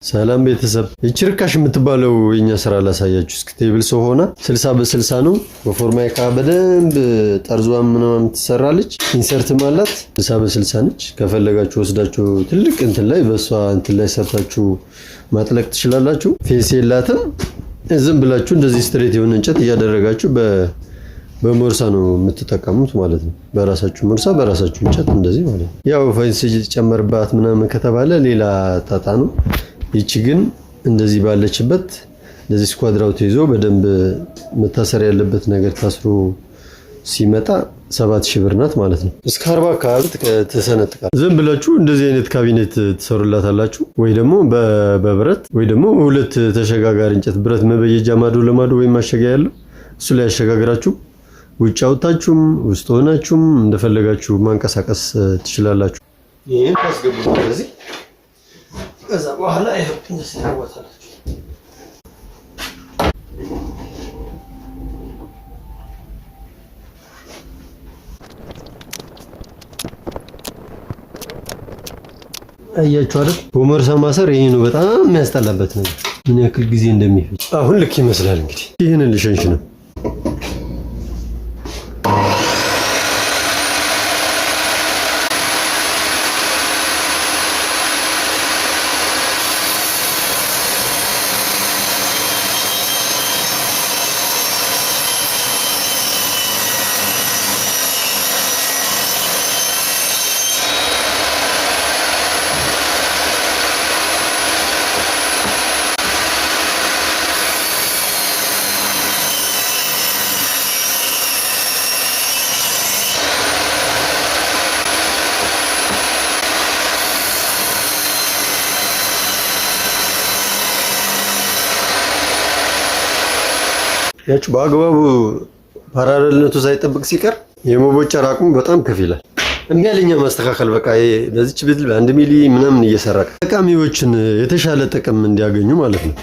ሰላም ቤተሰብ፣ ይቺ ርካሽ የምትባለው የኛ ስራ ላሳያችሁ እስኪ። Table saw ሆና 60 በ60 ነው። በፎርማይካ በደንብ ጠርዟን ምናምን ትሰራለች። Insert ም አላት። 60 በ60 ነች። ከፈለጋችሁ ወስዳችሁ ትልቅ እንትን ላይ በእሷ እንትን ላይ ሰርታችሁ ማጥለቅ ትችላላችሁ። Face የላትም። ዝም ብላችሁ እንደዚህ straight የሆነ እንጨት እያደረጋችሁ በሞርሳ ነው የምትጠቀሙት ማለት ነው። በራሳችሁ ሞርሳ በራሳችሁ እንጨት እንደዚህ ማለት ነው። ያው fence ጨመርባት ምናምን ከተባለ ሌላ ጣጣ ነው። ይቺ ግን እንደዚህ ባለችበት እንደዚህ ስኳድራው ተይዞ በደንብ መታሰር ያለበት ነገር ታስሮ ሲመጣ 7,000 ብር ናት ማለት ነው። እስከ 40 አካባቢ ትሰነጥቃል። ዝም ብላችሁ እንደዚህ አይነት ካቢኔት ትሰሩላታላችሁ ወይ ደግሞ በብረት ወይ ደግሞ ሁለት ተሸጋጋሪ እንጨት ብረት መበየጃ ማዶ ለማዶ ወይም ማሸጊያ ያለው እሱ ላይ ያሸጋግራችሁ ውጭ አውጥታችሁም ውስጥ ሆናችሁም እንደፈለጋችሁ ማንቀሳቀስ ትችላላችሁ። ይሄን ታስገቡ እንደዚህ፣ ከዛ በኋላ ይሄው እንደዚህ ታወጣላችሁ። አያችሁ አይደል? በሞርሳ ማሰር ይሄ ነው በጣም የሚያስጠላበት ነገር፣ ምን ያክል ጊዜ እንደሚፈጅ። አሁን ልክ ይመስላል እንግዲህ። ይህንን ልሸንሽ ነው። ያችሁ በአግባቡ parallel ነቱ ሳይጠብቅ ሲቀር የመቦጨር አቅሙ በጣም ከፍ ይላል። እምቢ አለኛ ማስተካከል በቃ በዚች ቤት 1 ሚሊ ምናምን እየሰራ ጠቃሚዎችን የተሻለ ጥቅም እንዲያገኙ ማለት ነው።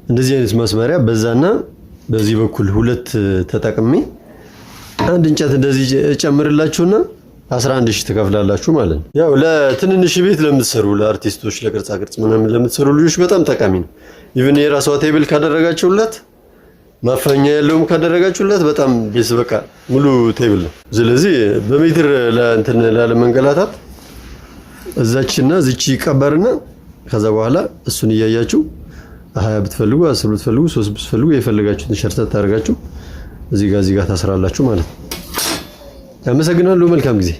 እንደዚህ አይነት መስመሪያ በዛና በዚህ በኩል ሁለት ተጠቅሜ አንድ እንጨት እንደዚህ እጨምርላችሁና 11,000 ትከፍላላችሁ ማለት ነው። ያው ለትንንሽ ቤት ለምትሰሩ ለአርቲስቶች፣ ለቅርጻ ቅርጽ ምናምን ለምትሰሩ ልጆች በጣም ጠቃሚ ነው። Even የራሷ table ካደረጋችሁላት ማፈኛ ያለውም ካደረጋችሁላት በጣም ቤስ በቃ ሙሉ table ነው። ስለዚህ በሜትር ለእንትን ላለመንገላታት እዛችና እዚች ይቀበርና ከዛ በኋላ እሱን እያያችሁ 20 ብትፈልጉ 10 ብትፈልጉ 3 ብትፈልጉ የፈለጋችሁትን ሸርተት ታደርጋችሁ እዚህ ጋር እዚህ ጋር ታስራላችሁ ማለት ነው። አመሰግናለሁ። መልካም ጊዜ።